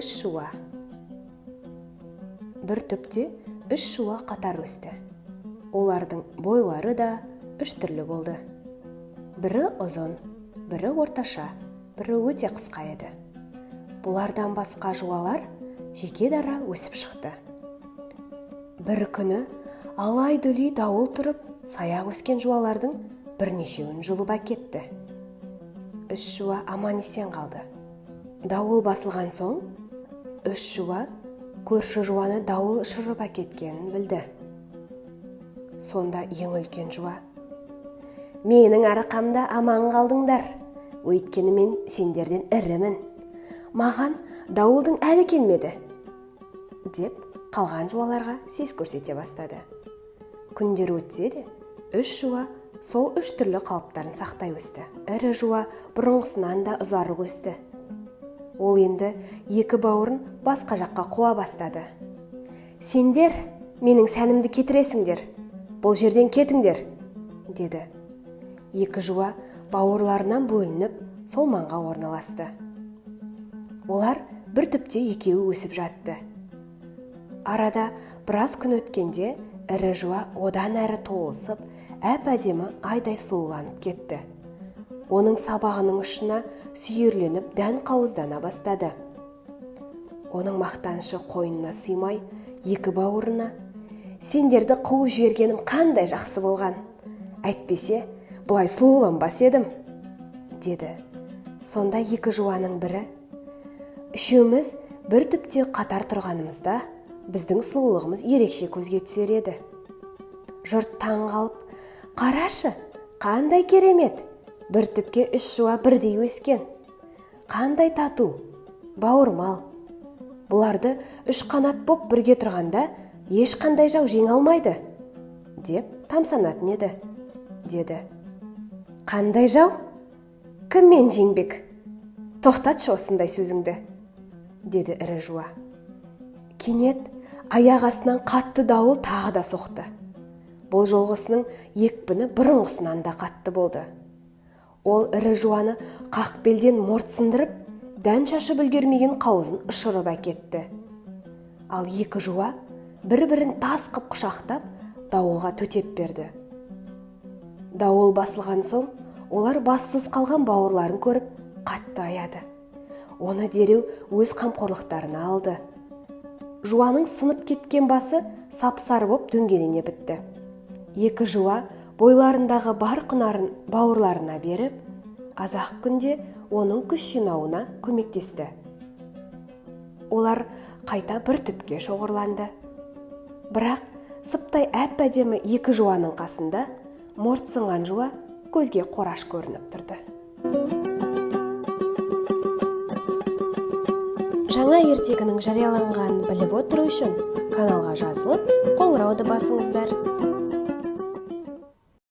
Үш жуа. Бір түпте үш жуа қатар өсті. Олардың бойлары да үш түрлі болды. Бірі ұзын, бірі орташа, бірі өте қысқа еді. Бұлардан басқа жуалар жеке дара өсіп шықты. Бір күні алай-дүлей дауыл тұрып, саяқ өскен жуалардың бірнешеуін жұлып әкетті. Үш жуа аман-есен қалды. Дауыл басылған соң, үш жуа көрші жуаны дауыл ұшырып әкеткенін білді. Сонда ең үлкен жуа: «Менің арқамда аман қалдыңдар, өйткені мен сендерден ірімін. Маған дауылдың әлі келмеді», деп қалған жуаларға сес көрсете бастады. Күндер өтсе де, үш жуа сол үш түрлі қалыптарын сақтай өсті. Ірі жуа бұрынғысынан да ұзарып өсті. Ол енді екі бауырын басқа жаққа қуа бастады. «Сендер менің сәнімді кетіресіңдер, бұл жерден кетіңдер», деді. Екі жуа бауырларынан бөлініп, сол маңға орналасты. Олар бір түпте екеуі өсіп жатты. Арада біраз күн өткенде ірі жуа одан әрі толысып, әп-әдемі айдай сұлуланып кетті. Оның сабағының ұшына сүйірленіп дән қауыздана бастады. Оның мақтанышы қойнына сыймай, екі бауырына: «Сендерді қуып жібергенім қандай жақсы болған, әйтпесе бұлай сұлуланбас едім», деді. Сонда екі жуаның бірі: «Үшеуміз бір түпте қатар тұрғанымызда біздің сұлулығымыз ерекше көзге түсер еді. Жұрт таң қалып, қарашы, қандай керемет, бір түпке үш жуа бірдей өскен, қандай тату, бауырмал. Бұларды үш қанат боп бірге тұрғанда ешқандай жау жеңе алмайды, деп тамсанатын еді», деді. «Қандай жау? Кіммен жеңбек? Тоқтатшы осындай сөзіңді», деді ірі жуа. Кенет аяқ астынан қатты дауыл тағы да соқты. Бұл жолғысының екпіні бұрынғысынан да қатты болды. Ол ірі жуаны қақ белден морт сындырып, дән шашып үлгермеген қауызын ұшырып әкетті. Ал екі жуа бір-бірін тас қып құшақтап, дауылға төтеп берді. Дауыл басылған соң, олар бассыз қалған бауырларын көріп, қатты аяды. Оны дереу өз қамқорлықтарына алды. Жуаның сынып кеткен басы сап-сары боп дөңгелене бітті. Екі жуа бойларындағы бар құнарын бауырларына беріп, аз-ақ күнде оның күш жинауына көмектесті. Олар қайта бір түпке шоғырланды. Бірақ сыптай әп-әдемі екі жуаның қасында морт сынған жуа көзге қораш көрініп тұрды. Жаңа ертегінің жарияланғанын біліп отыру үшін каналға жазылып, қоңырауды басыңыздар.